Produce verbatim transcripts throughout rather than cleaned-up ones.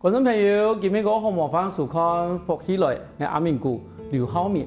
觀眾朋友，今晡日好，歡迎收看《福氣來》，𠊎阿明哥劉浩明。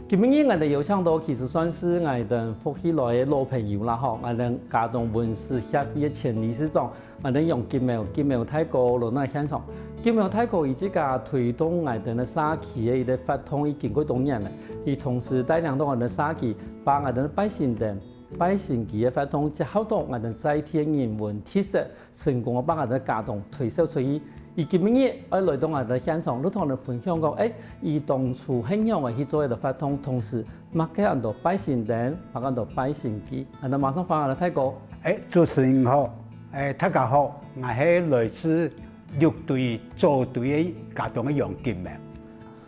今晡日𠊎兜邀請到，其實算係𠊎兜福氣來个老朋友啦吼，𠊎兜佳冬文史協會个前理事長，𠊎兜楊吉苗，吉苗大哥來到現場。吉苗大哥佢自家推動𠊎兜个社區个一個活動已經幾多年了，佢同時帶領到𠊎兜社區，把𠊎兜拜神燈、拜神乩个活動，結合到𠊎兜在地个人文特色， 成功个把𠊎兜佳冬推銷出去。佢今晡日愛來到𠊎兜現場，就同𠊎兜分享講，欸，佢當初係仰仔去做這個活動，同時麼个安到拜神燈，麼个安到拜神乩。𠊎兜馬上歡迎𠊎兜大哥。欸，主持人好，欸，大家好，𠊎係來自六堆左堆个佳冬个楊吉苗。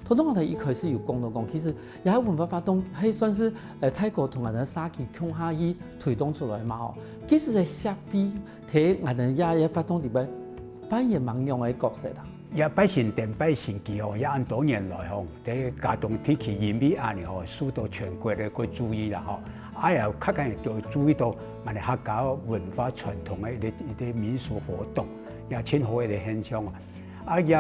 頭先𠊎兜一開始有講到講，其實這文化活動係算係，呃，大哥同𠊎兜社區共下去推動出來嘛吼。其實這協會在𠊎兜這个活動裡背扮演麼樣个角色啊？這拜神燈、拜神乩吼，這恁多年來吼，在佳冬地區因為恁仔吼，受到全國个个注意啦吼。啊也較緊就注意到𠊎兜客家文化傳統个一個，一個民俗活動，也盡好个一個現象啊。 啊也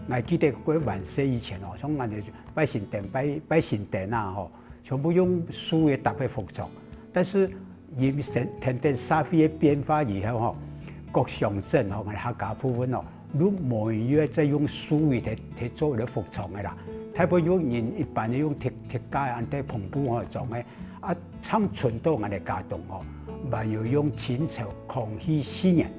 ，𠊎記得𠊎還細以前哦，像𠊎兜拜神燈、拜，拜神燈啊吼，全部用樹仔搭个服裝。但是因為等，等等社會个變化以後吼，各鄉鎮吼，𠊎兜客家部分哦，就無人再用樹仔來，來做這服裝个啦。大部分用人一般个用鐵，鐵架恁仔篷布吼裝个，啊，淨伸到𠊎兜佳冬吼，還有用清朝康熙四年，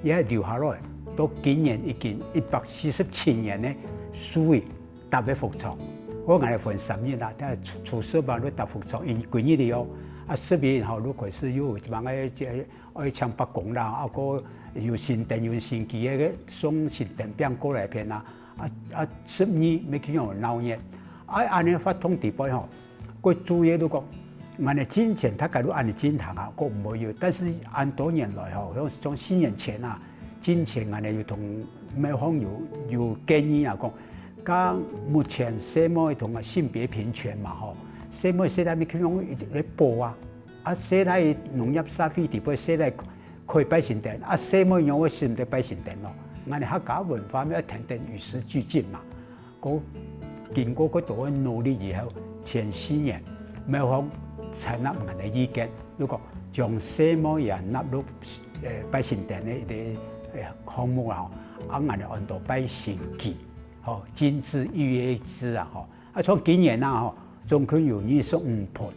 也留下來，到今年已經一百四十七年个樹仔搭个服裝。𠊎兜還分三日啊，但初，初十啊，就搭服裝，因為幾日哩哦。啊，十一吼，就開始有麼个，這，愛請伯公啦，啊，過有神燈、有神乩个，送神燈餅過來片啊。啊，啊，十二乜去用鬧熱。啊，恁仔活動裡背吼， 過主要就講，𠊎兜進前大家都恁仔進行啊，過毋會有。但是恁多年來吼，像，像四年前啊，進前𠊎兜有同廟方有，有建議啊，講，該目前細妹同啊性別平權嘛吼，細妹細倈乜去用來保啊，啊細倈農業社會裡背細倈可以拜神燈，啊細妹仰會使毋得拜神燈咯？𠊎兜客家文化乜愛跈等與時俱進嘛。 過經過幾多个努力以後，前四年，廟方採納𠊎兜意見，就講將細妹也納入，呃，拜神燈个一個，呃，項目啊，吼，啊，𠊎兜安到拜神乩，吼，金枝玉葉枝啊，吼。啊，像今年啊，吼，總共有二十五盆，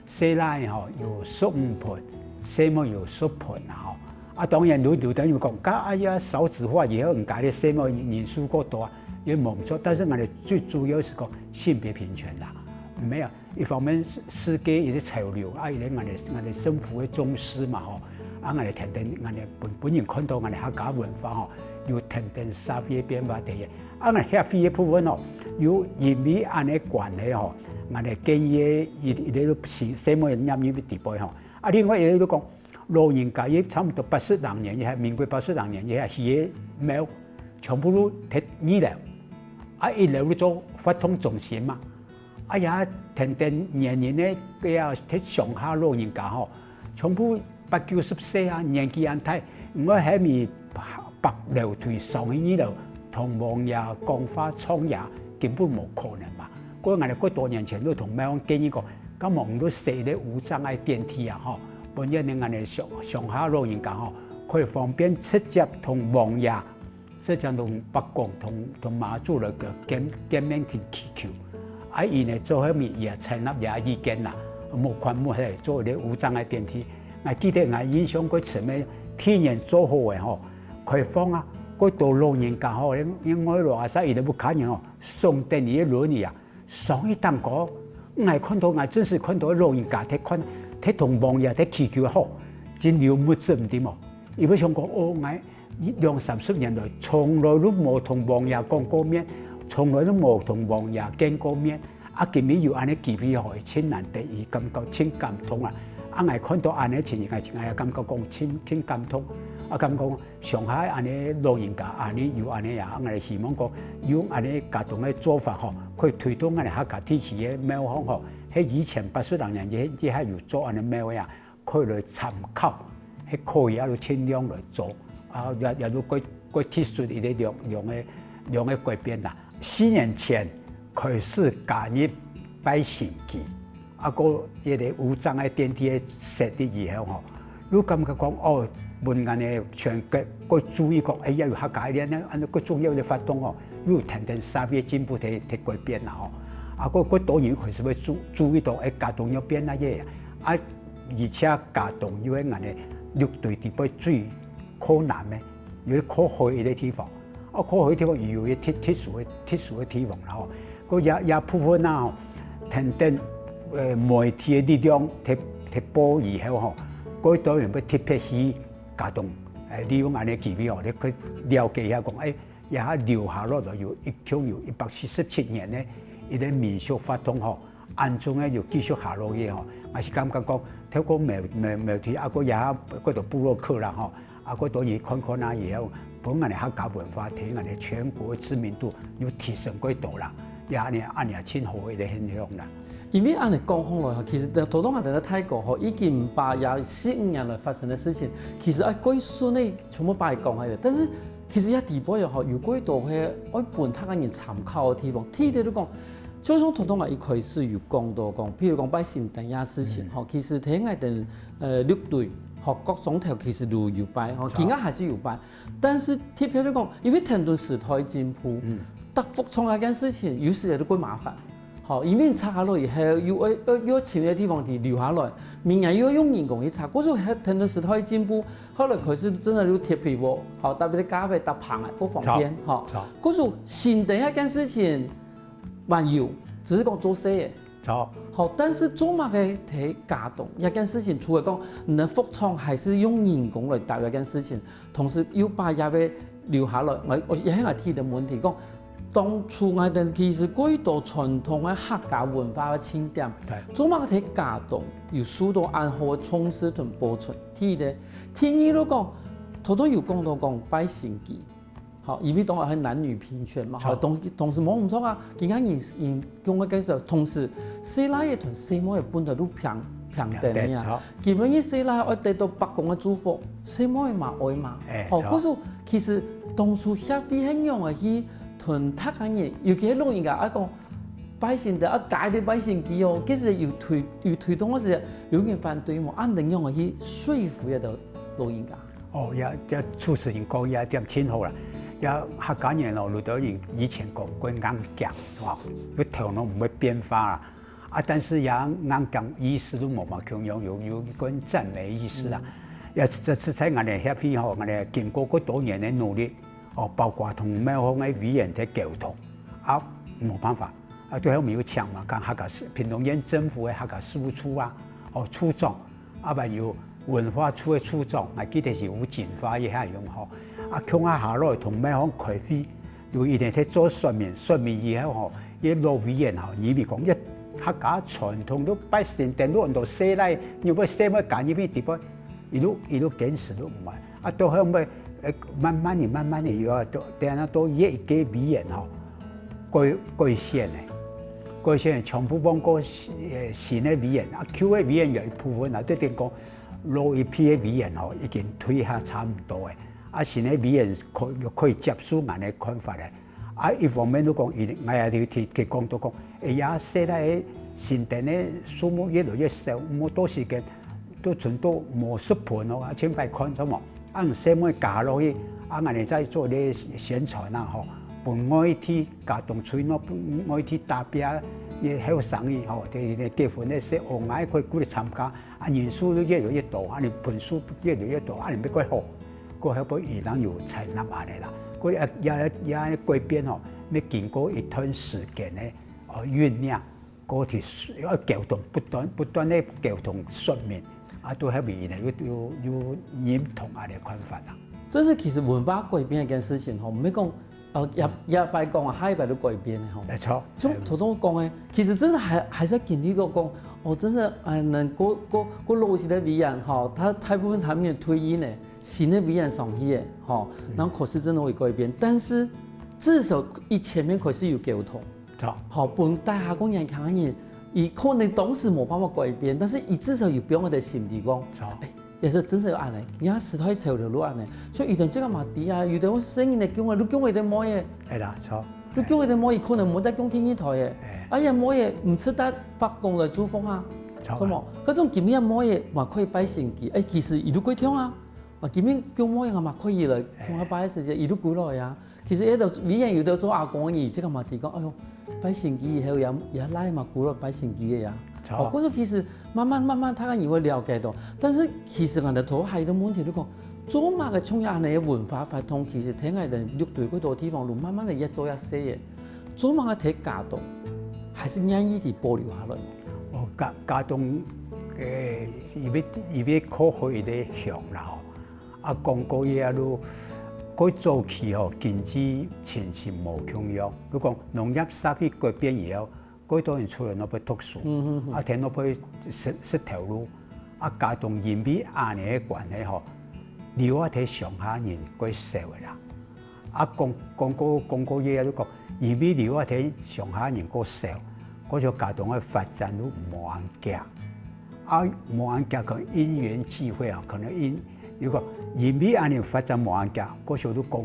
細倈吼有十五盆，細妹有十盆啊吼。啊，當然有，有兜人講，該哎呀少子化以後，𠊎兜个細妹人數過多啊，也無錯。但是𠊎兜最主要係講性別平權啦，毋係啊。一方面世，世界一個潮流，啊，一個𠊎兜，𠊎兜政府个重視嘛吼，啊，𠊎兜跈等，𠊎兜分，分人看到𠊎兜客家文化吼，有跈等社會个變化个。 啊，𠊎協會个部分哦，又因為恁仔關係吼，𠊎兜建議个一，一個細，細妹納入去裡背吼。啊，另外一個就講，老人家也差毋多八十零年，也民國八十零年，也起个廟，全部都忒二樓，啊，一樓就做活動中心嘛。哎呀，跈等年齡个，个啊，忒鄉下老人家吼，全部 八九十歲啊，年紀恁大，毋過還係爬樓梯上去二樓，同王爺講話唱歌，根本無可能嘛。過𠊎兜幾多年前就同廟方建議過，敢無毋就設一個無障礙電梯啊吼，分𠊎兜鄉，鄉下老人家吼，可以方便直接同王爺 直接同伯公、同，同媽祖來个見，見面去祈求。啊，佢呢，最後面也採納這意見啦，無款無係做一個無障礙電梯。𠊎記得𠊎印象過深个，第一年做好个吼，開放啊，過多老人家吼，因，因為老阿叔佢兜屋下人吼，送等佢个輪椅啊， 上去頂高，𠊎看到，𠊎真實看到老人家在看，在同王爺在祈求吼，真有目汁，毋知無？佢會想講，哦，𠊎兩三十年來，從來都無同王爺講過面，從來都無同王爺見過面。啊，今日有恁仔機會吼，真難得，佢感覺真感動啊！啊，𠊎看到恁仔情形，𠊎，𠊎也感覺講真，真感動。啊，感覺講 鄉下恁仔老人家恁仔有恁仔啊，𠊎希望講用恁仔佳冬个做法吼，可以推動𠊎兜客家地區个廟方吼，係以前八十零年也，也還有做恁仔廟个啊，可以來參考，係可以啊，就盡量來做，啊，也，也就過過特殊一個兩兩個兩個改變啦。四年前開始加入拜神紀，啊，過一個無障礙電梯个設立以後吼，又感覺講哦，文案个全國過注意講，哎呀，有客家个呢，安尼過重要个活動吼，又有天天社會進步在在改變啦吼。啊，過過多人開始會注注意到，哎，佳冬要變啊耶，啊，而且佳冬又係安尼六堆底背最靠南个，又係靠海一個地方。 哦，過去个地方有一個特特殊个特殊个地方啦吼。過也也部分啊吼，天天呃媒體个力量提提報以後吼，過當然要特別去佳冬，誒利用安尼機會吼，你去了解一下講，誒，這下留下來了有一共有一百四十七年个一個民俗活動吼， 恁樣个又繼續下落去吼，𠊎係感覺講，透過媒媒媒體，啊，過也過到部落客啦吼，啊，過到你看看啊以後，分𠊎个客家文化，提𠊎个全國个知名度又提升過多啦，也恁樣恁樣真好个一個現象啦。因為恁樣講起來吼，其實頭頭𠊎等个泰國吼，已經把這十五年來發生个事情，其實愛過順个全部把佢講下來，但是 其實這底背吼，有幾多係愛分大家人參考个地方。第一點就講，就像頭頭𠊎一開始有講到講，譬如講拜神燈這事情吼，其實在𠊎等呃六堆吼，各庄頭其實都有拜吼，今下還係有拜。但是特別就講，因為天倫時代進步，搭福昌這件事情有時也都會麻煩。 吼，因為拆下來以後，又愛又又尋个地方去留下來，明年又愛用人工去拆。故所係天倫時代進步，後來開始真个有鐵皮屋，吼，特別个咖啡搭棚个，不方便，吼。故所神燈這件事情還有，只係講做細个。好，但是做麼个在佳冬這件事情，除了講你个福昌還係用人工來搭這件事情， 同時又把這个留下來，𠊎𠊎也係𠊎提个問題，講當初𠊎等其實過多傳統个客家文化个清點，做麼个在佳冬有受到恁好个重視同保存？第一个，第二就講，頭頭有講到講拜神紀，好，因為當然係男女平權嘛，好，同同時無毋著啊，今下人人 用个建設，同時細倈仔同細妹仔本來都平平等个啊。今晡日細倈仔愛得到伯公个祝福，細妹仔嘛愛嘛。吼，故所其實當初協會係仰仔去同大家人，尤其係老人家愛講拜神燈，愛改个拜神紀哦，其實有推有推動个時，有人反對無？啊，恁樣仰仔去說服這兜老人家？ 哦，也這主持人講也一點真好啦。也客家人哦，有兜人以前講過硬頸，吼，佢頭腦毋會變化啦。啊，但是也硬頸意思都無嘛共樣，有有一個讚美意思啦。也這這在𠊎等協會吼，𠊎等經過過多年个努力，哦，包括同廟方个委員在溝通，啊，無辦法，啊，最後面有請嘛，講客家事，屏東縣政府个客家事務處啊，哦，處長， 啊，還有文化處个處長，𠊎記得係吳錦發一下用吼。啊，共下下來同廟方開會，有一日在做說明，說明以後吼，這老委員吼，認為講，這客家傳統都拜神燈都恁多細倈，你會細妹加入去底背，一路一路堅持都毋愛。啊，到後尾，呃，慢慢的、慢慢的又要到，等下到這一屆委員吼，改改選个，改選全部換過新呃新个委員，啊，舊个委員有一部分啊，對等講 老一批个委員吼，已經退下差毋多个，啊，新个委員可可以接受𠊎个看法个。啊，一方面就講，𠊎也有提提講到講，哎呀，細倈个神燈个數目越來越少，無多時間，都存到無十盆哦，啊，千百款，著無？啊，細妹加落去，啊，𠊎等再做一個宣傳啊，吼，分外地佳冬吹鬧，分外地打拚个後生仔吼，這這結婚个時，哦，𠊎可以過來參加， 啊，人數就越來越多，啊，你盆數越來越多，啊，你乜過好，過後會一樣有採納恁呢啦。過也也也改變吼，乜經過一段時間个哦醞釀，過去愛溝通不斷不斷个溝通說明，啊，到後面呢又又又認同恁呢看法啦。這是其實文化改變一件事情吼，毋係講 哦，也也擺講啊，下一擺就改變个吼。沒錯。像頭頭講个，其實真的還還在經歷過講，哦，真的，哎，能過過過老實个委員吼，他大部分他們退役呢，新个委員上去个吼，然後可是真的會改變，但是至少一前面可是有溝通，好，分大家講年輕人，佢可能當時無辦法改變，但是佢至少有表達个心理講，哎，也係真係有恁呢，人家時代潮流都恁呢，所以以前這個嘛知啊，有兜細人仔降个，都降个个妹仔，係啦，著。都降个个妹仔，可能無得降第二代个。哎。啊，也妹仔毋值得伯公來祝福啊，著啊。什麼？該種今日妹仔嘛可以拜神饑，哎，其實佢都過暢啊，啊，今日降妹仔嘛可以來，哎。降下拜个時節，佢都過來啊。 其實這兜以前有兜做阿公个人，這個嘛提講，哎喲，拜神饑以後也，也來嘛，古老拜神饑个呀。著。哦，故所其實慢慢慢慢，大家也會了解到。但是其實𠊎兜頭還有一個問題，就講，做麼个像恁呢个文化活動，其實在𠊎兜六堆過多地方，就慢慢个越做越細个。做麼个在佳冬，還係願意去保留下來？哦，佳，佳冬，誒，因為，因為靠好一個鄉啦吼。 啊，講過也就，過早期吼，經濟情形無共樣。就講農業社會改變以後，過多人出來外背讀書，嗯，嗯，嗯。啊，在外背食，食頭路。啊，佳冬因為恁呢个關係吼，留下在鄉下人過少个啦。啊，講，講過，講過也就講，因為留下在鄉下人過少，故所佳冬个發展就無恁遽。 啊，無恁遽，可能因緣際會啊，可能因，如果因為恁呢發展無恁遽，故所就講，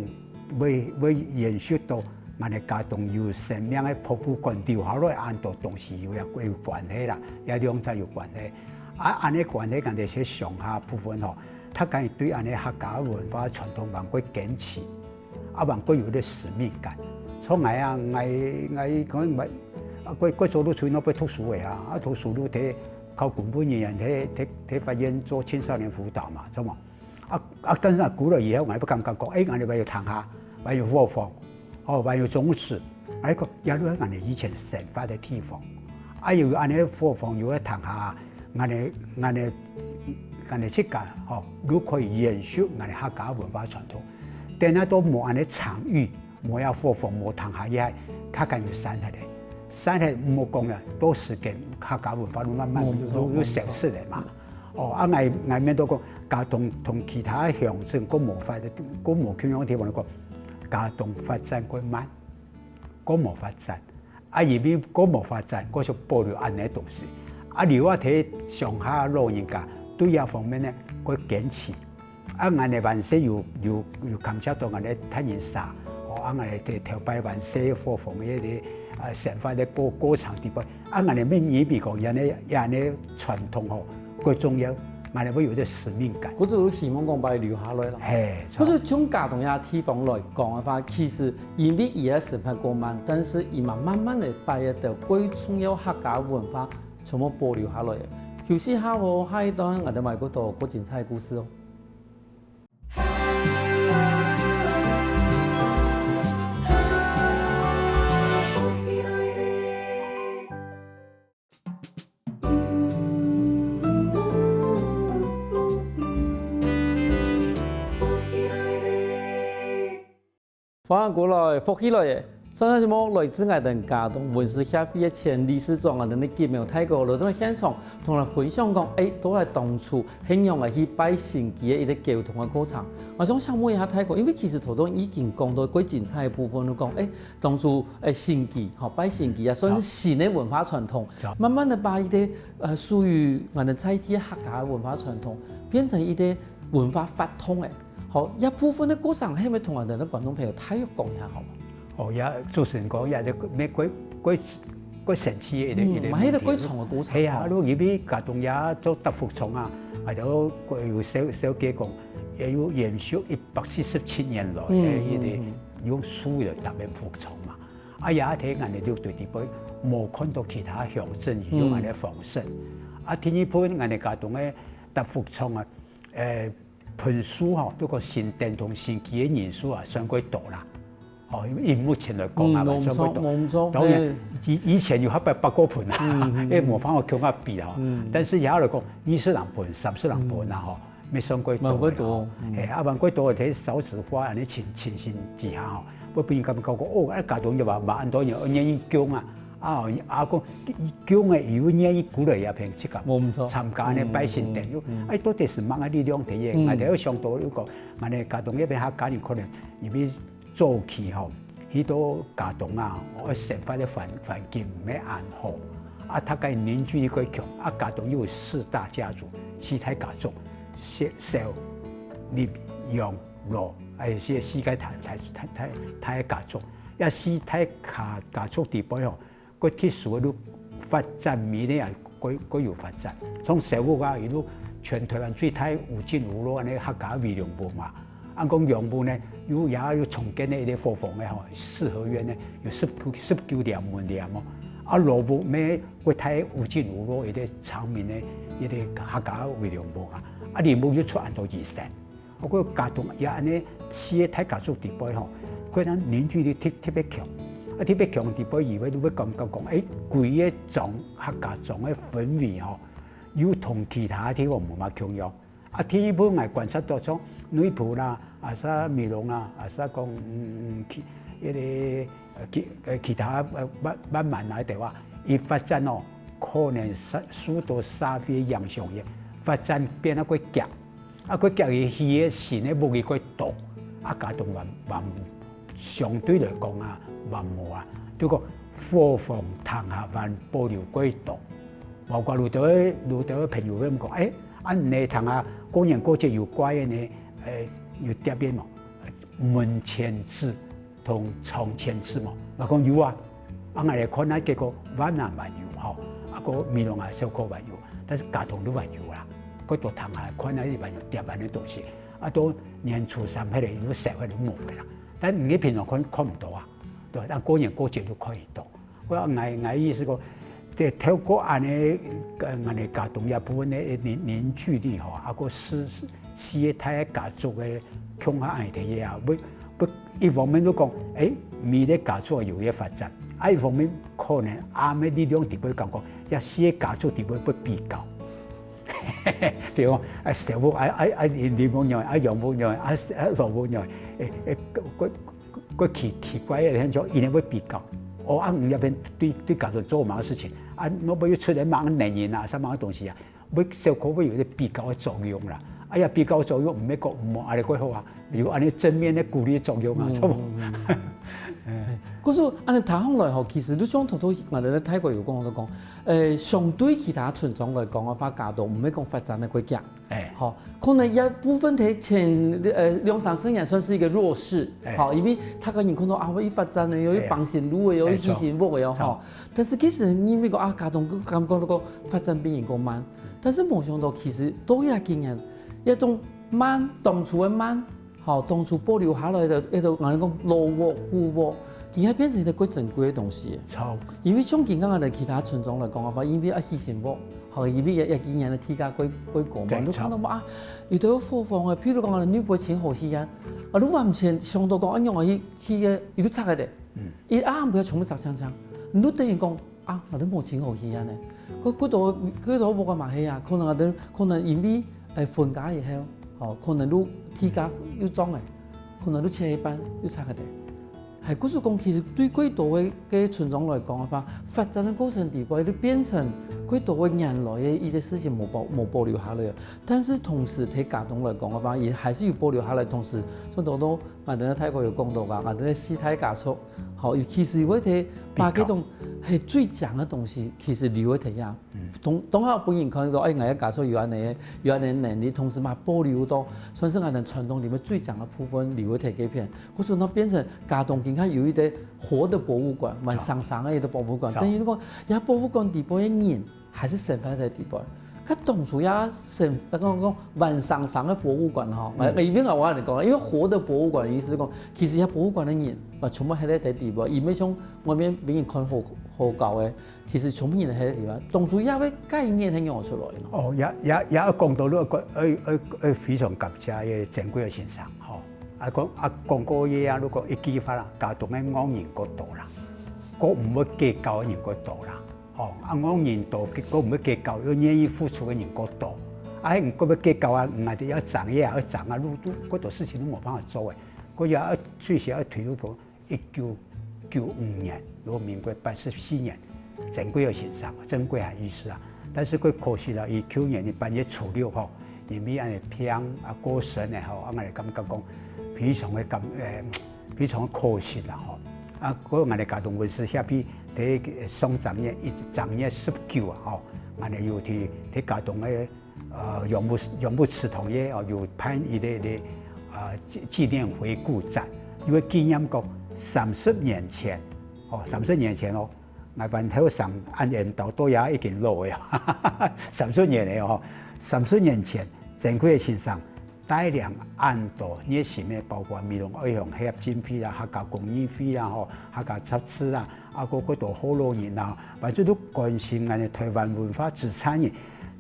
會，會延續到𠊎兜佳冬有生命个博物館留下來恁多東西，有，有關係啦，也兩者有關係。啊，恁呢關係，𠊎兜係鄉下部分吼，大家對恁呢客家文化傳統還過堅持。 啊，還過有一個使命感。像𠊎啊，𠊎，𠊎講𠊎，啊，過，過早就出去外背讀書个啊，啊，讀書就在考公務人員，在，在，在法院做青少年輔導嘛，知無？啊，啊，但是啊，久了以後，𠊎會感覺講，誒，𠊎兜還有廳下，還有伙房，哦，還有宗祠，𠊎講，這就係𠊎兜以前生活个地方。啊，有恁呢伙房，有个廳下， 𠊎兜，𠊎兜，𠊎兜自家吼，就可以延續𠊎兜客家文化傳統。等下都無恁呢場域，無這伙房，無廳下，也較緊要散忒咧。散忒毋好講了，到時間客家文化就慢慢就，就，就消失了嘛。哦，啊，𠊎，𠊎面對講，佳冬同其他鄉鎮，過無發，過無共樣个地方來講，佳冬發展過慢，過無發展。 啊，因為過無發展，故所保留恁呢東西。啊，留下在鄉下老人家對這方面呢，過堅持。啊，𠊎兜還細有，有，有感受到𠊎兜大人儕，哦，啊，𠊎兜在頭擺還細伙房个，呃，生活个過，過程裡背，啊，𠊎兜乜認為講，這呢，這呢傳統吼，過重要，𠊎兜會有一個使命感。故所希望講把佢留下來啦。嘿，可是從佳冬這地方來講个話，其實 因為佢个生活過慢，但是佢嘛慢慢个把這兜過重要客家文化全部保留下來了。休息下後，下一段𠊎兜還過多過精彩个故事哦。 歡迎過來，福氣來了！上段節目來自𠊎兜佳冬文史協會个前理事長𠊎兜个金苗大哥來到現場，同𠊎分享講，誒，到底當初係仰仔去拜神饑个一個溝通个過程。𠊎想請問一下大哥，因為其實頭先已經講到過精彩个部分，就講，誒，當初，誒，神饑，吼，拜神饑啊，算係新个文化傳統，著。慢慢个把一個，呃，屬於𠊎兜在地个客家个文化傳統，變成一個文化活動誒。 好，這部分个過程，係毋係同𠊎兜个觀眾朋友大約講一下好無？哦，也主持人講，也係過，過，過神奇个一個，嗯，一個問題。嘛，係一個過長个過程。係啊，吼。你因為佳冬也做搭福昌啊，𠊎兜過有紹，紹介講，也有延續一百四十七年來个，嗯，一個，嗯，嗯。用樹來搭个福昌嘛。啊，也在𠊎兜六堆裡背，無看到其他鄉鎮用恁个方式。嗯。啊，第二部分𠊎兜佳冬个搭福昌啊，誒， 盆樹吼，就講神燈同神饑个人數啊，算過多啦。哦，以目前來講啊，嗯，算過多。無錯，無錯，當然，嘿。以，以前有一百，百過盆啊，嗯，嗯，嗯。因為無法度共下比吼。嗯。但是也來講，二十零盆、三十零盆啊，嗯。吼，乜算過多啦，蠻過多，吼。嗯。嘿，啊，蠻過多个，在少子化恁呢情，情形之下吼，會分人感覺講，哦，啊，佳冬就話，嘛，恁多人願意供啊， 啊，啊，講，佢，佢供个，佢願意鼓勵這片自家無毋著。參加呢，嗯，拜神燈，嗯，嗯。哎，到底係麼个力量在這？嗯。𠊎兜想到有講，𠊎兜佳冬這片客家人可能因為早期吼，去到佳冬啊，哦，生活个環，環境毋係恁好，啊，大家凝聚力過強，啊，佳冬又有四大家族、四大家族，少、少、入、養、老，還有四、四个大、大、大、大、大个家族。這四大家、家族底背吼， 个特殊个路發展，未來也个、个有發展。像小屋啊，一路全台灣最大有進有落恁呢客家个圍龍屋嘛。啊講龍屋呢，有也有重建个一个伙房个吼，四合院呢，有十九、十九點門店哦。啊老屋乜个大有進有落一个長明个一个客家个圍龍屋啊。啊林屋又出恁多醫生。 啊个家庭也恁呢四个大家族底背吼，个人凝聚力特、特別強。啊特別強底背以外，你會感覺講，欸，歸个庄、客家庄个氛圍吼，又同其他地方無麼共樣。啊第二部𠊎觀察到像內埔啦，啊係美濃啦，啊係講嗯其、一个其、其他呃萬、萬巒啊个地方，佢發展哦，可能受、受到社會影響，發展變到較遽。 啊个較遽起个新个屋仔較多，啊家庭還、還相對來講啊，還無啊，就講伙房廳下還保留較多。無怪有兜个、有兜个朋友會問講，欸，啊你个廳下過年過節有掛个呢，欸，有貼个無？門前字 同床前字無？𠊎講有啊，啊𠊎來看啊，結果萬巒還有吼，啊个美濃啊小可還有，但是佳冬都還有啦，較多廳下看啊，還有貼恁个東西，啊到年初三該日，有少該日無个啦，但你平常看、看毋到啊，對，但過年過節就看得到。𠊎、𠊎、𠊎意思講，這透過恁呢，呃，𠊎个佳冬這部分个凝、凝聚力吼，啊个四、四个大家族个共下恁呢个啊，會 不，一方面就講，欸，每个家族有个發展，啊一方面可能暗个力量底背講講，這四个家族底背會比較。比如講，啊，小屋，啊，啊，啊，林、林屋仰，啊，楊屋仰，啊，啊，羅屋仰，欸，欸，个、个、个奇、奇怪个現象，佢等會比較。哦，啊，你那邊對、對家族做麼个事情，啊，那邊又出來麼个能人啊，啥麼个東西啊， 會小可會有一個比較个作用啦。哎呀，比較作用毋係講毋好，恁呢較好啊，有恁呢正面个鼓勵作用啊，嗯，著無？嗯，嗯。欸，故所恁呢聽下來吼，其實你像頭頭𠊎等个大家有講到講，呃，相對其他村莊來講个話，佳冬毋係講發展个較遽。欸。吼，可能這部分在前，呃，兩三十年算是一個弱勢，欸。吼，因為大家人看到啊，愛發展个，愛，欸，起新樓个，愛，欸，起新屋个哦，著。吼。但是其實你會講啊，佳冬感覺到講發展比人較慢。 但是無想到，其實到這幾年，這種慢，當初个慢，吼，當初保留下來个，該種𠊎等講老屋、古屋，佢也變成一個較珍貴个東西。著。因為像今下个其他村莊來講个話，因為愛起新屋，吼，因為這、這幾年个地價較、較高嘛，著，你看到無啊，有兜伙房个，譬如講啊，你毋會清好起啊，啊，你完全想到講，啊，仰般去、去个，佢就拆个咧。嗯。佢啊，毋要全部拆淨淨，你就等於講， 啊，𠊎等無清好去恁呢。該、該兜、該兜屋个嘛係啊，可能𠊎等、可能因為，欸，分家以後，吼，可能就地價又漲了，可能就切一半又拆開个。係，故所講，其實對較多个、个村莊來講个話，發展个過程底背，就變成較多个原來个一些事情無保、無保留下來了。但是同時，在佳冬來講个話，也還是有保留下來。同時，像頭頭𠊎等个大哥有講到啊，𠊎等个四大家族， 吼，尤其是會在把該種，比較，係，最靚个東西，其實留在該啊。嗯。當、當下分人看到，欸，𠊎个家族有恁呢、有恁呢能力，同時嘛保留到，算是𠊎等傳統裡背最靚个部分留在該片。故所該變成佳冬今下有一個活个博物館，還生生个一個博物館。著。等於講，這博物館底背个人 還係生活在底背。該當初這生，該講、講還生生个博物館吼，嗯。因為𠊎恁呢講，因為活个博物館个意思講，其實這博物館个人，啊，全部歇在底背，佢毋係像外面分人看好、好搞个，其實全部人歇在底背。當初這个概念係仰出來个？哦，也、也、也講到這个，愛、愛、愛非常感謝个曾貴和先生吼。啊，講、啊，講過个啊，如果一句話啦，佳冬个戇人較多啦，較毋會計較个人較多啦。 吼，啊，戇人多，較毋會計較，又願意付出个人較多。啊，該毋會計較啊，𠊎兜愛爭个啊，愛爭啊，路、路，較多事情都無辦法做个。該也愛最少愛推入到一九九五年，就民國八十四年，曾貴和先生，曾貴和醫師啊。但是較可惜啦，佢舊年个八月初六吼，因為恁呢病啊過身个吼，啊，𠊎感覺講非常个感，欸，非常个可惜啦吼。啊，過𠊎兜佳冬文史協會 在上正月，一、正月十九啊，吼，𠊎兜有去、去佳冬个呃，楊牧，楊牧祠堂个哦，有辦一个个啊纪，纪念回顧展，因為紀念講三十年前，哦，三十年前哦，𠊎班頭上恁緣投到也已經老个，三十年个哦，三十年前，曾貴先生帶領恁多熱心个，包括美濃外鄉協進會啦、客家公益會啦、吼、客家雜誌啦，啊，過過多好多人啦，反正都關心𠊎个台灣文化資產个，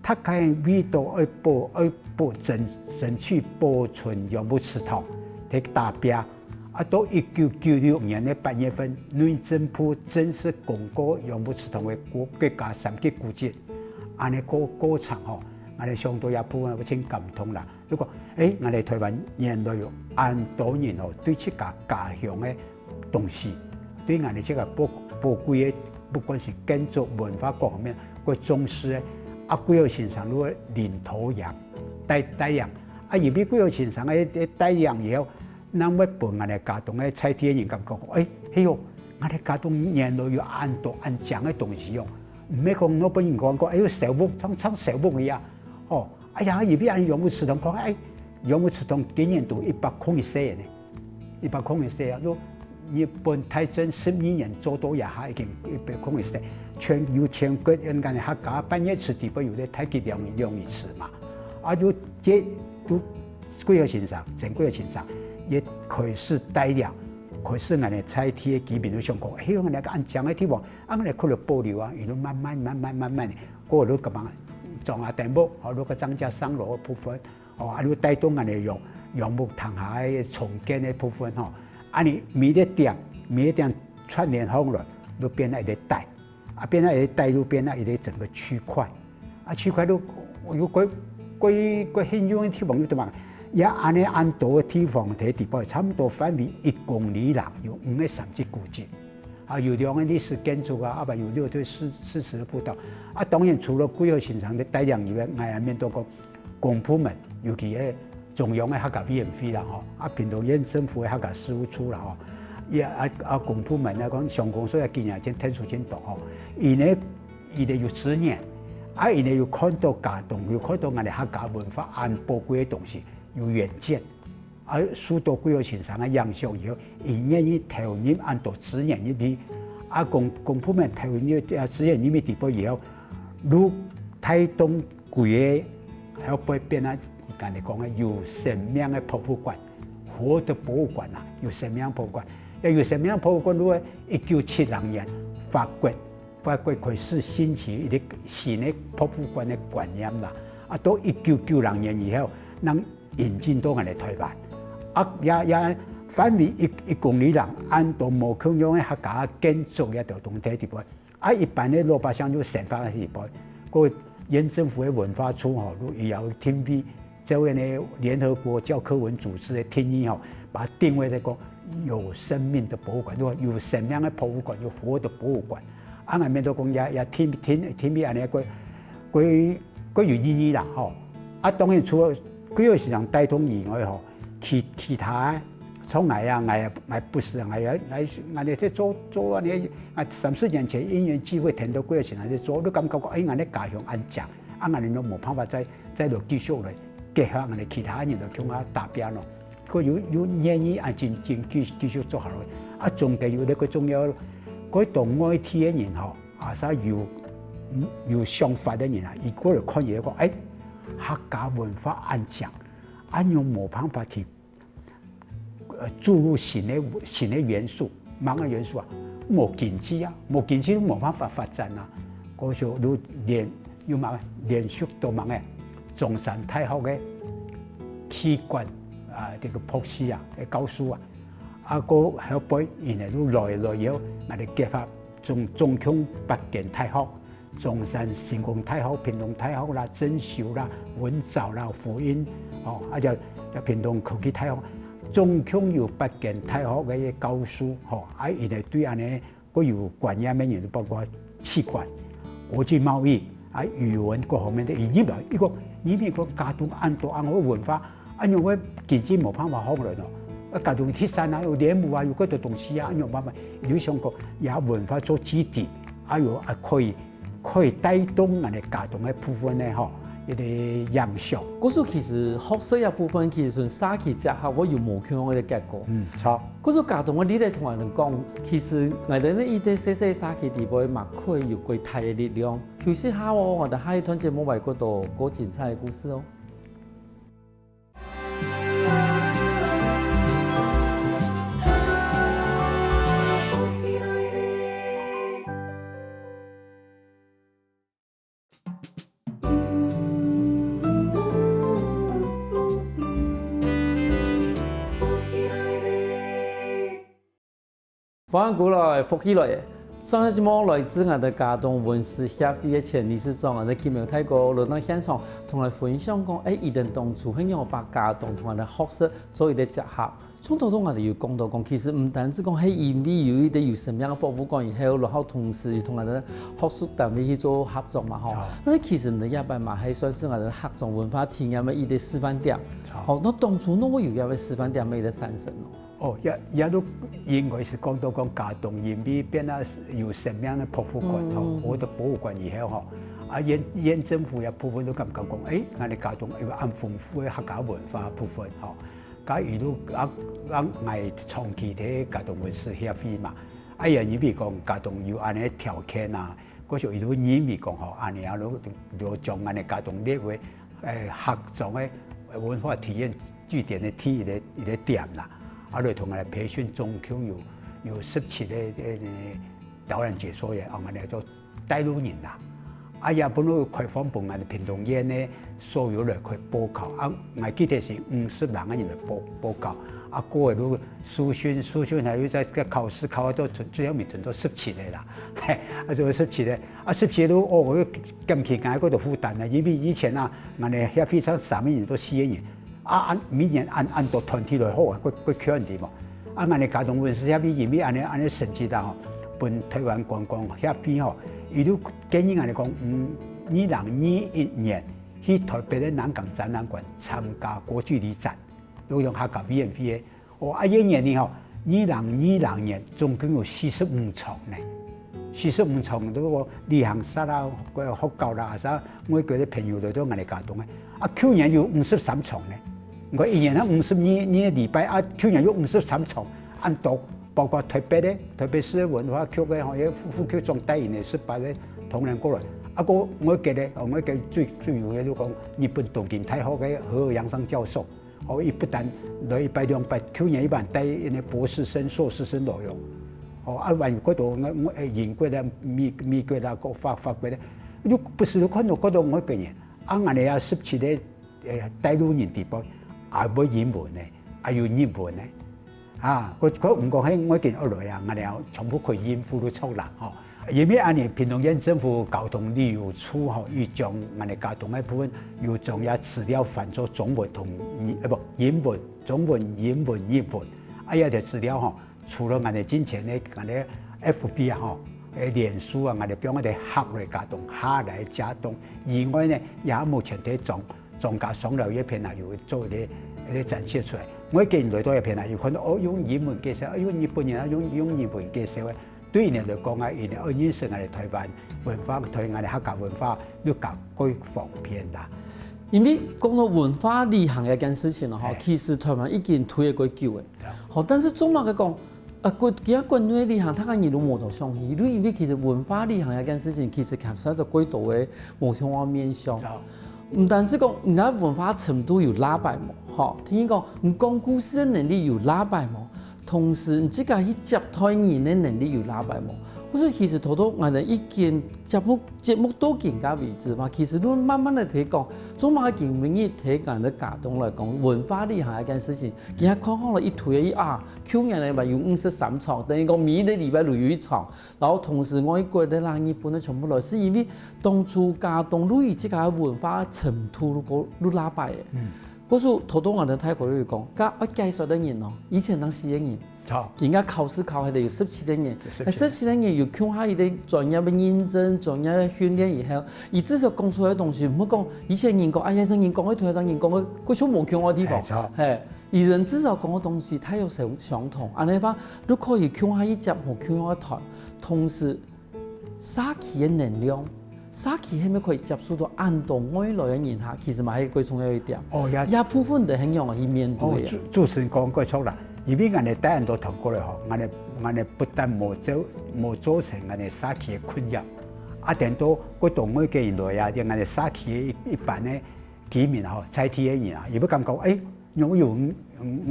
大家為著愛保，愛保，爭，爭取保存楊牧祠堂，在打拚。啊，到一九九六年个八月份，內政部正式公告楊牧祠堂為國，國家三級古蹟。恁呢過，過程吼，𠊎个想到這部分，𠊎真感動啦。 就講，欸，𠊎个台灣原來有恁多人哦，對自家家鄉个東西，對𠊎个這个寶，寶貴个，不管是建築、文化各方面，過重視个。啊，貴和先生就領頭羊，帶，帶領。啊，因為貴和先生个，个帶領以後，正會分𠊎个佳冬个在地个人感覺講，欸，係哦，𠊎个佳冬原來有恁多恁靚个東西哦。毋係講，若分人講講，欸喲，小屋，像，像小屋一樣，哦， 哎呀，這片楊牧祠堂講，欸，楊牧祠堂今年都一百空一歲呢，一百空一歲啊！就日本大正十二年做到這下已經一百空一歲，全，有全國應該客家半月祠底背有个太極兩，兩儀祠嘛。啊，就這，就貴和先生，曾貴和先生，也開始帶領，開始𠊎个在地个居民就想講，欸，𠊎个恁靚个地方，啊，𠊎个可以保留啊，佢就慢慢慢慢慢慢，過就咁樣裝下頂屋，好，就个張家上樓个部分， 哦，啊，就帶動𠊎个楊，楊牧堂下个重建个部分吼。啊，你每一點，每一點串聯好了，就變成一个帶，啊，變成一个帶，就變成一个整个區塊。啊，區塊就，有个，个，个很遠个地方有點嘛，也恁呢恁多个地方，在底背差不多範圍一公里內有五个三級古蹟。 啊，有兩个歷史建築啊，啊，有六對四，四十个步道。啊，當然除了貴和先生个帶領以外，𠊎也面對過公部門，尤其係中央个客家委員會啦，吼，啊，屏東縣政府个客家事務處啦，吼，也啊，啊，公部門來講，鄉公所也今年真天數真多吼，因為佢等有資源，啊，佢等有看到佳冬，有看到𠊎等客家文化恁寶貴个東西，有遠見。 啊，受到貴和先生个影響以後，佢願意投入恁多資源入去。啊，公，公部門投入這資源入去底背以後，就帶動規个後背變啊，人家講个有生命个博物館，活的博物館啊，有生命博物館。要有生命博物館，就係一九七零年法國 法國開始興起一个新个博物館个觀念啦。啊，到一九九零年以後，正引進到𠊎等台灣。啊，也，也範圍一，一公里內，恁多無共樣个客家建築也都同在底背。啊，一般个老百姓就生活在底背。過縣政府个文化處吼，就也有定位 照該个聯合國教科文組織个定義吼，把它定位在講有生命的博物館，就係有生命个博物館，有活的博物館。啊，𠊎面對講也，也定，定，定位恁呢，過，過，過有意義啦，吼。啊，當然除了貴和先生帶動以外吼，其，其他个像𠊎啊，𠊎啊，𠊎不是啊，𠊎啊，𠊎，𠊎這做，做恁呢，啊，三十年前因緣際會聽到貴和先生在做，你感覺講，哎，𠊎个家鄉恁靚，啊，𠊎等都無辦法再，再來繼續來 結合𠊎等其他人來共下打拚咯。佢有，有願意啊，真，真繼，繼續做下去。啊，中間有一个重要，該當外地个人吼，啊，啥有，有想法个人啊，佢過來看佢講，哎，客家文化恁靚，恁樣無辦法去，呃，注入新个，新个元素，麼个元素啊？無經濟啊，無經濟無辦法發展啊。該時候就連 有麼个連續到麼个中山大學个氣管啊，這个博士啊，个教授啊，啊，過後背，然後就來，來以後，𠊎等結合總，總共八間大學，中山、成功大學、屏東大學啦、正修啦、文藻啦、輔仁，哦，啊，就，就屏東科技大學，總共有八間大學个教授，吼，啊，佢等對恁呢 過有觀念个人，包括氣管、國際貿易啊、語文各方面个，佢入來，佢講，你美國佳冬恁多恁好文化，恁樣个經濟無辦法好了咯。啊，佳冬第三啊，有蓮霧啊，有幾多東西啊，恁樣辦法，有想講也文化做基地，啊，有啊可以，可以帶動𠊎等佳冬个部分呢，吼，一个影响。故所其實學習个部分，其實從社區接下會有無共樣个結果。嗯，著。故所家長个力量同𠊎兜講，其實𠊎兜呢一个細細社區底背嘛可以有幾大个力量。休息下哦，𠊎兜下一段節目會過多過精彩个故事哦。 歡迎歸來，福氣來了。上一節目來自𠊎兜家長文史協會个前理事長，𠊎兜金苗大哥來到現場，同𠊎分享講，欸，佢兜當初係仰般家長同𠊎兜學習做一个結合。 像頭先𠊎兜有講到講，其實毋單止講係因為有一个有生命个博物館以後，然後同時又同𠊎兜學術單位去做合作嘛吼。著。但是其實你這擺嘛，還算是𠊎兜客庄文化體驗个一个示範點。著。好，該當初仰會有這个示範點个一个產生哦？哦，也，也都應該係講到講家長因為變啊有生命个博物館吼，嗯。或者博物館以後吼，啊，縣，縣政府也部分都感覺講，欸，𠊎兜家長有恁豐富个客家文化部分吼。 該一路啊，啊，𠊎長期在家長文史協會嘛，啊，也因為講家長有恁呢條件啊，故所一路認為講吼，恁呢啊，就，就將𠊎兜家長列為，欸，客庄个文化體驗據點个第一个，一个點啦。啊，就同𠊎培訓總共有，有十七个，欸，導覽解說員，啊，𠊎兜做 帶路人啦。啊，也分佢開放分𠊎屏東縣个所有來去報考。啊，𠊎記得係五十零个人來報，報考。啊，過後就受訓，受訓還有再，再考試，考到最，最後面存到十七个啦。嘿，啊，就十七个。啊，十七个都，哦，𠊎減輕𠊎个負擔啦，因為以前啊，𠊎兜遐非常三个人到四个人， 啊，恁，每年恁，恁多團體來學啊，過，過去恁多無。啊，𠊎兜家長文史協會因為恁呢，恁呢成績啦吼，分台灣觀光協會吼，佢就建議𠊎兜講，嗯，二零二一年去台北个南港展覽館參加國際旅展，就用客家委員會个 哦，啊，一年呢吼，二零二零年總共有四十五場呢。四十五場，如果旅行社啦、學校啦，啥外國个朋友來到𠊎兜家長个。啊，去年有五十三場呢。你看一年啊五十二，二个禮拜啊，去年有五十三場，恁多，包括台北个，台北市个文化局个吼，也副，副局長帶領个十八个同仁過來。啊，過外國个，哦，外國最，最有个就講日本東京大學个河野洋三教授， 哦，佢不但來一擺兩擺，去年佢還帶𠊎兜博士生、碩士生來哦。哦，啊，還有幾多，𠊎，𠊎，欸，英國啦、美，美國啦，各法，法國啦，就不時就看到幾多外國人。啊，𠊎兜啊，十七个，欸，帶路人底背，也會英文呢，也有日文呢。啊，佢，佢毋講係外國人來啊，𠊎兜全部可以應付得著啦，吼。 因為恁呢，屏東縣政府交通旅遊處吼，佢將𠊎兜交通个部分，又將這資料翻做中文同日，呃，不，英文，中文、英文、日文。啊，這條資料吼，除了𠊎兜之前个𠊎兜F B啊吼，欸，臉書啊，𠊎兜放𠊎兜客來家長、客來家長以外呢，也目前在莊，莊家桑寮這片啊，有做一个，一个展示出來。外國人來到這片啊，有看到，哦，用英文介紹，哦，用日本人啊，用，用日文介紹个。 對佢兜來講啊，佢兜愛認識𠊎兜台灣文化，對𠊎兜客家文化，又較過方便啦。因為講到文化旅行這件事情吼，嘿。其實台灣已經推了幾久了。對啊。吼，但是做麼个講，啊，國，今國內旅行，大家人都無多想去，就因為其實文化旅行這件事情，其實牽涉到過多个無同个面向。對啊。毋單止講，你个文化程度有拉擺無，吼，聽你講，你講故事个能力有拉擺無， 同時，你自家去接待人个能力有拉擺無？或者其實頭頭𠊎兜已經節目，節目到今个為止嘛，其實都慢慢个推廣，做麼个今晡日推廣个家長來講，文化旅行這件事情，今下看好了一推一啊，去年个嘛有五十三場，等於講每一个禮拜都有一場，然後同時外國个啦、日本个全部來，係因為當初家長對於自家个文化程度都過，都拉擺个。嗯。 故所頭頭𠊎兜大哥就講，該愛解說个人哦，以前當四个人，著。今下考試考下來有十七个人，十七个。欸，十七个人有共下一个專業个認證、專業个訓練以後，佢至少講出來个東西，毋好講以前人講，哎呀，這人講个，頭先人講个，過像無共个地方。欸，著。嘿，佢人至少講个東西，大約相，相同，恁呢話，就可以共下去接無共下个團，同時 社區个能量，社區係毋係可以接受到恁多外來个人客，其實嘛係最重要一點。哦，也也部分个係仰般去面對个。哦，主主持人講過著啦，因為𠊎等帶恁多團過來吼，𠊎等𠊎等不但無造無造成𠊎等社區个困擾，啊，等到過多外國人來啊，就𠊎等社區个一一般个居民吼，在地个人啊，佢會感覺，誒， 有有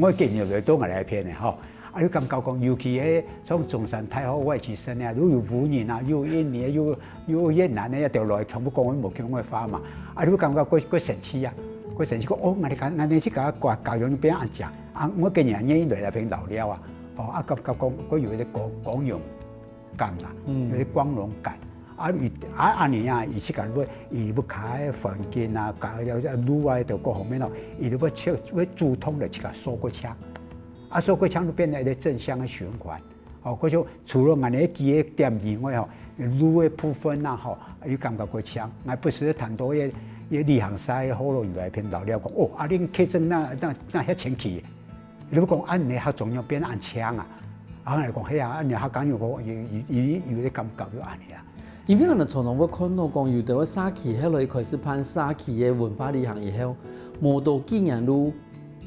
外國人來到𠊎這片个吼，啊，你感覺講，尤其係像中山大學外籍生啊，又有烏人啊，又有印尼，又有又有越南个，一條來全部講無共个話嘛，啊，你感覺過過神奇啊，過神奇講，哦，𠊎等𠊎等自家家家鄉變恁靚，啊，外國人願意來這片遶尞啊，哦，啊，感覺講過有一個光光榮感啦，嗯，有一個光榮感。 啊，佢啊，恁樣啊，佢自家會，佢屋下个環境啊，家个路啊，都各方面咯，佢都會自會主動來自家掃過淨。啊，掃過淨就變成一個正向个循環。哦，故所除了𠊎等个幾個點以外吼，路个部分啊，吼，又感覺過淨。𠊎不時聽到一一旅行社个學老人來這片遶尞講，哦，啊，恁客庄哪哪哪遐清氣。 你會講恁樣客庄變恁靚啊？啊，𠊎講，係啊，恁樣客家人講，有有有有个感覺就恁樣啊。因為𠊎等常常會看到講，有兜个社區後來開始辦社區个文化旅行以後，無到幾年就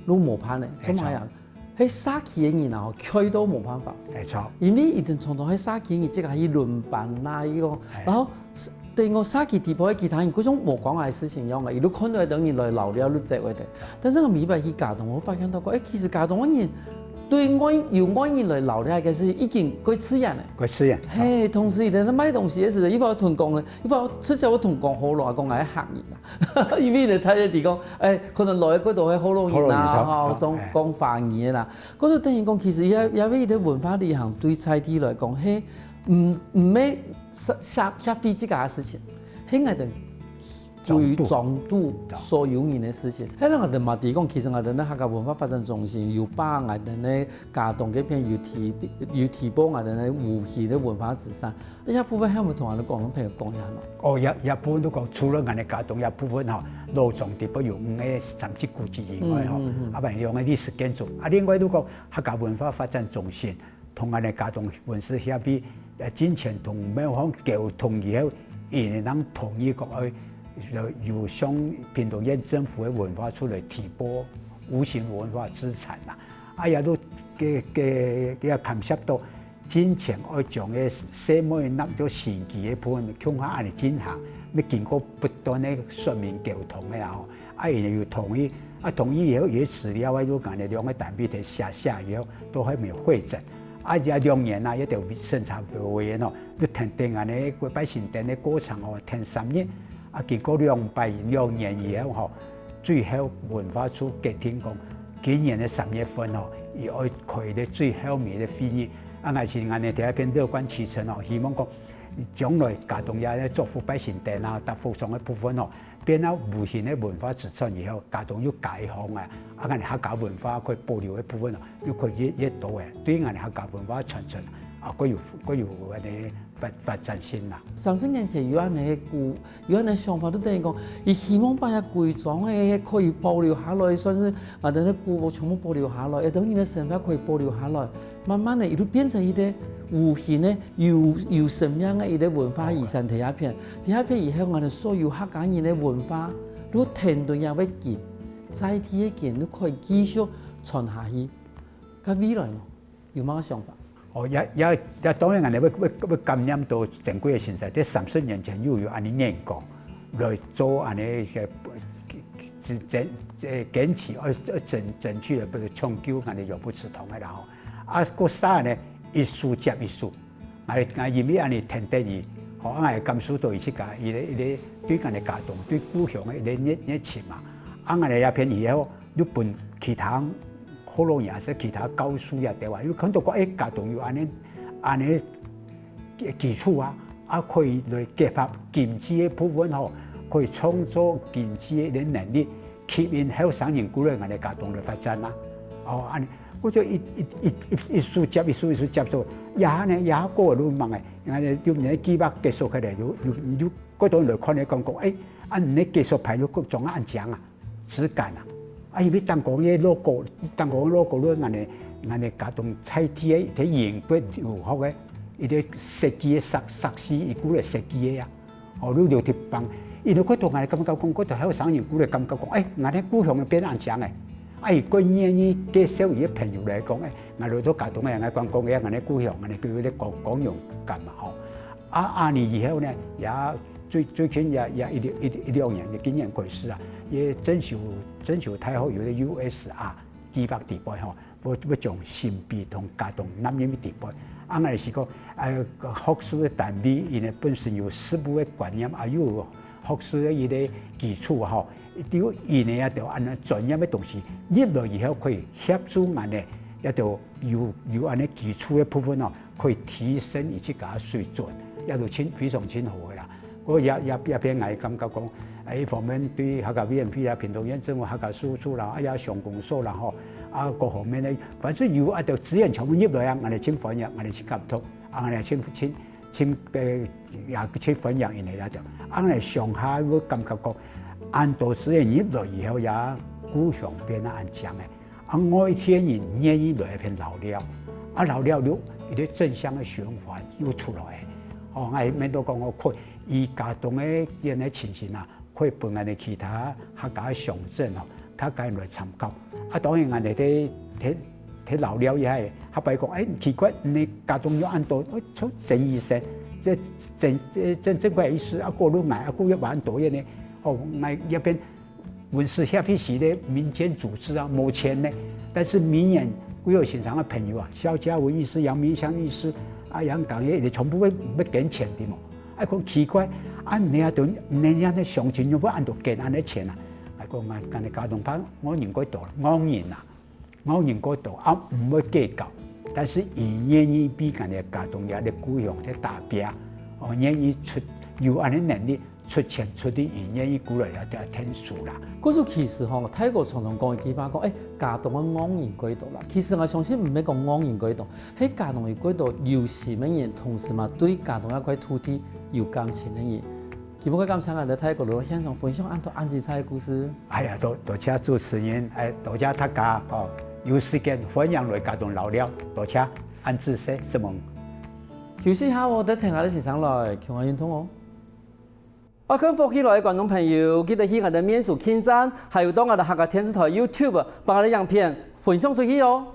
就無辦了，做麼个啊？係社區个人啊，𤸁到無辦法。沒錯。因為佢等常常係社區个人自家去輪班啊，佢講，然後等於講社區底背个其他人，好像無關𠊎个事情樣个，佢就看到一兜人來遶尞就走个。但是𠊎每擺去佳冬，𠊎發現到講，誒，其實佳冬个人對外有外人來遶尞，其實已經過自然了。過自然。嘿，同時佢等賣東西个時候，佢會同講个，佢會直接會同講學老，講𠊎係客人啊。因為呢，大家知講，誒，可能來个過多係學老人啊，學老人，吼，講講華語个啦。可是等於講，其實也也為佢个文化旅行對在地來講，嘿，毋毋係 社社協會自家个事情，係𠊎等歸庄肚所有人个事情。係𠊎等嘛知講，其實𠊎等个客家文化發展中心有把𠊎等个佳冬該片有提有提報𠊎等个無形个文化資產，這部分還有無同𠊎等个觀眾朋友講一下呢？哦，這這部分都講，除了𠊎等佳冬這部分吼，老庄底背有五個三級古蹟以外吼，嗯嗯嗯，啊，還有个歷史建築，啊，另外都講客家文化發展中心， 同𠊎等佳冬文史協會，呃，進前同廟方溝通以後，佢等同意講，愛由由向屏東縣政府个文化處來提報無形文化資產啦。啊，也都个个也牽涉到進前愛將个細妹納入升級个部分，共下恁樣進行，愛經過不斷个說明溝通个啊吼。 啊，佢等有同意，啊，同意以後，佢个資料啊，就𠊎等兩個單位提寫寫以後，到後面會診。啊，這兩年啊，這兜審查委員哦，就跈等恁樣拜神殿个過程哦，跈三日。啊，經過兩擺兩年以後吼，最後文化處決定講，今年个三月份吼，佢愛開一個最後面个會議。啊，𠊎是恁樣第一遍樂觀其成哦，希望講，將來佳冬這个做福拜神殿啊，搭福庄个部分哦， 變到無形个文化資產以後，佳冬又解放啊，啊，𠊎等客家文化可以保留个部分哦，又可以越越多个，對𠊎等客家文化傳承啊，可以有可以有恁樣發發展性啦。三十年前有恁樣个古，有恁樣个想法，就等於講，佢希望把這歸庄个可以保留下來，算是𠊎等个古物全部保留下來，會當人个生活可以保留下來。 慢慢个，佢就變成一個無形个、有有生命个一個文化遺產在該片。在該片以後，𠊎等所有客家人个文化，就跈等也會緊，在地个緊，就可以繼續傳下去。該未來呢，有麼个想法？哦，也也也當然，𠊎等會會會感念到珍貴个先生，在三十年前又有恁樣眼光來做恁樣个堅堅堅持，愛愛爭爭取來搶救𠊎等永不止痛个啦吼。 啊，過三呢，一事接一事。𠊎𠊎因為恁樣跈等佢，吼，𠊎感受到佢自家，佢个佢个對𠊎个家鄉、對故鄉个一個熱熱情嘛。啊，𠊎个這片以後，又分其他學老人也係其他教師也對啊，又看到講，誒，家鄉有恁樣恁樣基礎啊，啊，可以來結合經濟个部分吼，可以創造經濟个能力，吸引後生人過來𠊎个家鄉來發展啊。哦，恁樣。 故所一一一一一事接一事，一事接一事，這下呢，這下過了慢慢个，人家就你个計畫結束起來，就就就過多人來看你講講，誒，啊，你个結束牌就做恁靚啊，質感啊，啊，因為當講个logo，當講个logo，你看呢，人家家鄉在地个，在英國留學个，一個設計个設設計，一個來設計个啊。哦，你就去幫，因為佢對𠊎感覺講，佢對後生人過來感覺講，哎，𠊎个故鄉變恁靚誒，啊，佢過願意介紹佢个朋友來講，哎，𠊎來到佳冬誒，𠊎觀光誒，𠊎个故鄉，𠊎个佢个光光榮感嘛吼。啊，啊，你以後呢，也最最近也也一一一兩年，今年開始啊，也徵收徵收大學有个U S R計畫底背吼， 要要將新埤同佳冬納入去底背。啊，𠊎係講，呃，學術个單位，因為本身有實務个觀念，啊，又有學術个一个基礎吼，就因為啊，就恁樣專業个東西入來以後，可以協助𠊎呢，也就有有恁樣基礎个部分哦，可以提升佢自家水準，也就盡非常盡好个啦。 我也也也變𠊎感覺講，哎，一方面對客家委員會啊、屏東縣政府、客家事務處啦，哎呀，鄉公所啦吼，啊，各方面个，反正有啊，就資源全部入來啊，𠊎等盡歡迎，𠊎等盡感動，啊，𠊎等盡盡盡个也盡歡迎因个啦，就，啊，𠊎等上下會感覺講，恁多資源入來以後呀，故鄉變啊恁靚个。 啊，外地人願意來這片遶寮，啊，遶寮又一個正向个循環又出來。哦，𠊎面對講，哦，可以以佳冬个這樣个情形啊，可以分𠊎等其他客家鄉鎮哦，較加來參考。啊，當然𠊎等在在在遶寮以外，客話講，哎，奇怪，你佳冬有恁多，哦，像曾醫生，這曾這曾正貴醫師，啊，過路來，啊，過又蠻多樣呢。哦，𠊎這片 文史協會係个民間組織啊，無錢呢。但是明年歸有現場个朋友啊，蕭嘉文醫師、楊明香醫師啊、楊剛也全部會會捐錢的嘛。啊，講奇怪，啊，你啊，都人家个鄉親又不按到捐恁个錢啊？啊，講啊，今日佳冬派，我認為多，我認啊。 𠊎認為多啊，毋會計較，但是佢願意為𠊎等个佳冬這个故鄉去打拚，哦，願意出有恁个能力，出錢出力，佢願意過來也也𢯭手啦。故所其實吼，大哥常常講一句話講，誒，佳冬个𠊎認為多啦。其實𠊎相信毋係講𠊎認為多，係佳冬認為多有心个人，同時嘛對佳冬這塊土地有感情个人。今晡日感謝𠊎等大哥來現場分享恁多恁精彩个故事。 哎呀，多多謝主持人，哎，多謝大家哦，有時間歡迎來佳冬遶寮，多謝，恁仔細，承蒙。休息下哦，等聽下个先生來，共下運動哦。愛看福氣來个觀眾朋友，記得去𠊎等面書網站，還有到𠊎等客家電視台YouTube，幫𠊎等影片分享出去哦。